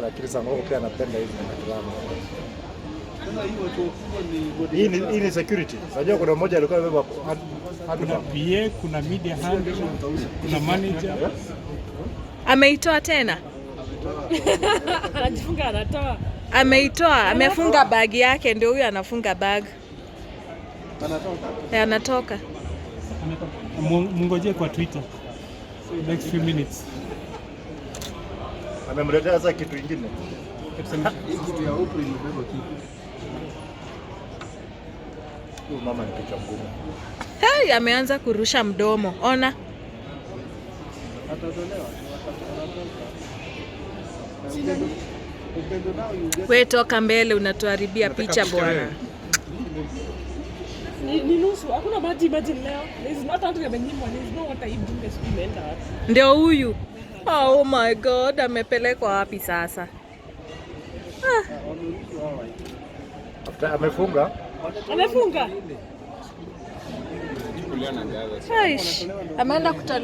Lakini Sangoko pia anapenda hizi drama. Sasa hii watu wakubwa ni body. Hii ni security. Unajua kuna mmoja alikuwa amebeba hand Kuna PA, kuna media handler, kuna manager. Ameitoa tena? Anajifunga, anatoa. Ameitoa, amefunga bag yake, ndio huyu anafunga bag. Anatoka. Eh, anatoka. Mungojee kwa Twitter. Next few minutes. Amemletea sasa kitu ingine. Hii kitu ya Oprah imebeba kitu. Huyu mama ni kichwa ngumu. Hey, ameanza kurusha mdomo. Ona. Atatolewa. Anatoka. Na upendo, upendo nao you get. We toka mbele, unatuharibia picha, bwana. Ni nusu. Hakuna maji, imagine leo. There is not, hata amenyimwa. There is no water. Hii bunge sijui imeenda wapi. Ndio huyu. Oh my God, amepelekwa wapi sasa? Wameruhusu hawa. After amefunga. Amefunga. Aish. Ameenda kutolewa.